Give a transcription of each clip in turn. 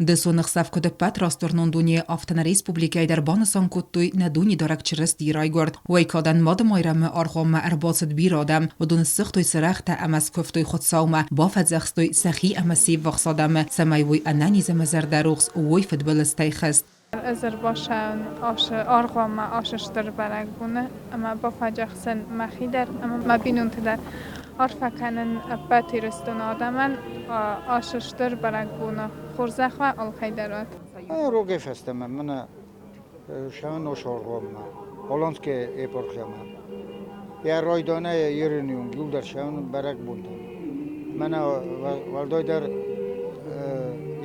Дысон ӕхсӕв куыд ӕппӕт растуырнон дунейы, афтӕ нӕ республикӕйы дӕр банысан кодтой нӕ дунедарӕг Чырыстийы райгуырд. Уӕй кадӕн Мады Майрӕмы аргъуанмӕ ӕрбацыд бирӕ адӕм. Уыдон ссыгътой цырӕгътӕ ӕмӕ скуывтой Хуыцаумӕ, бафӕдзӕхстой сӕхи ӕмӕ се ввахс адӕмы, цӕмӕй уой ӕнӕниз ӕмӕ зӕрдӕрухс уой фыдбылызтӕй хызт. Ӕз ӕрбацӕуын ацы аргъуанмӕ ацы стыр бӕрӕгбоны ӕмӕ бафӕдзӕхсын мӕхи дӕр ӕмӕ мӕ бинонты дӕр. Арфӕ кӕнын ӕппӕт Ирыстоны адӕмӕн ацы стыр бӕрӕгбоны хорзӕх уӕ алкӕй дӕр уӕд. Рогӕй фӕстӕмӕ мӕнӕ сӕ аргъуанмӕ, Голландская епархиямӕ. Йӕ райдайӕнӕй ерыны онг иуылдӕр сӕ бӕрӕгбонтӕм. Мӕнӕ уӕлдайдӕр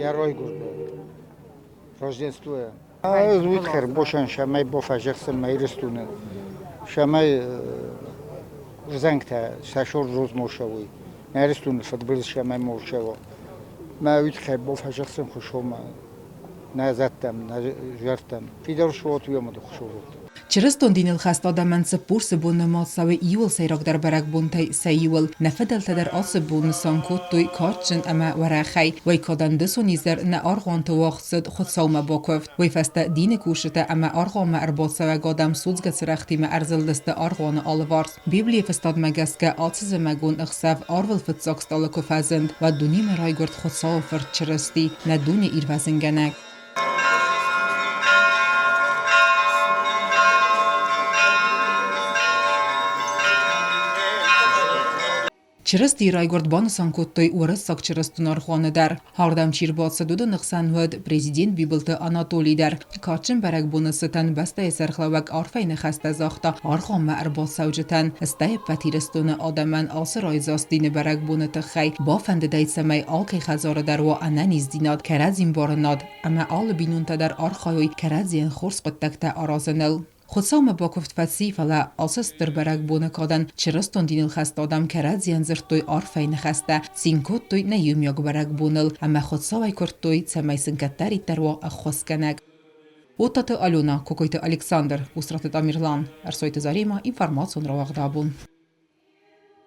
йӕ райгуырды Рождествойӕн. Ӕз уый тыххӕй босӕн сӕмӕй бофӕзӕхсӕн мӕ Ирыстоны, сӕмӕй зӕнгтӕ сӕ сор роз морсӕуой. Нӕ Ирыстоны фыдбылыз сӕмӕй морсӕуа. Мӕ уый тыххӕй бофӕзӕхсӕн хуысомӕ нӕ зӕдтӕм, нӕ зӕрдтӕм. Фидар суот уый ӕмӕ хуысовот. Чырыстон диныл хӕст адӕмӕн Цыппурсы бон нымад цӕуы иууыл сӕйрагдӕр бӕрӕгбонтӕй сӕ иуыл. Нӕ фыдӕлтӕ дӕр ацы бон нысан кодтой кадджын ӕмӕ уӕрӕхӕй. Уый кадӕн дысон изӕр нӕ аргъуанты уагъд цыд Хуыцаумӕ бакуывд. Уый фӕстӕ дины кусджытӕ ӕмӕ аргъуанмӕ ӕрбацӕуӕг адӕм судзгӕ цырӕгътимӕ ӕрзылдысты аргъуаны алыварс. Библийы фыстадмӕ гӕсгӕ ацы зымӕгон ӕхсӕв арвыл фыццаг стъалы куы фӕзынд, уӕд дунемӕ райгуырд Хуыцауы Фырт Чырысти, нӕ дуне ирвӕзынгӕнӕг. Чырыстийы райгуырд банысан кодтой уырыссаг чырыстон аргъуаны дӕр. Ардӕм чи рбацыд, уыдоны хсӕн уыд президент Бибылты Анатолий дӕр. Кадджын бӕрӕгбоны цытӕн бӕстӕйы сӕргълӕууӕг арфӕйы ныхӕстӕ загъта аргъуанмӕ ӕрбацӕуджытӕн, стӕй ӕппӕт Ирыстоны адӕмӕн ацы райдзаст дины бӕрӕгбоны тыххӕй. Бафӕндыд ӕй, цӕмӕй алкӕй хӕдзары дӕр уа ӕнӕниздзинад, кӕрӕдзимбарынад ӕмӕ алы бинонтӕ дӕр архайой кӕрӕдзийӕн хорз хъуыддӕгтӕ аразыныл. Хуыцаумӕ бакуывд фӕци, фӕлӕ ацы стыр бӕрӕгбоны кадӕн чырыстон диныл хӕст адӕм кӕрӕдзийӕн дзырдтой арфӕйы ныхӕстӕ, цин кодтой нӕ иумиаг бӕрӕгбоныл ӕмӕ Хуыцауӕй куырдтой, цӕмӕй сын кӕддӕриддӕр уа ӕххуысгӕнӕг. Оттаты Алена, Кокойты Александр, Усраты Тамерлан, Ӕрсойты Заремӕ, информацион рауагъд абон.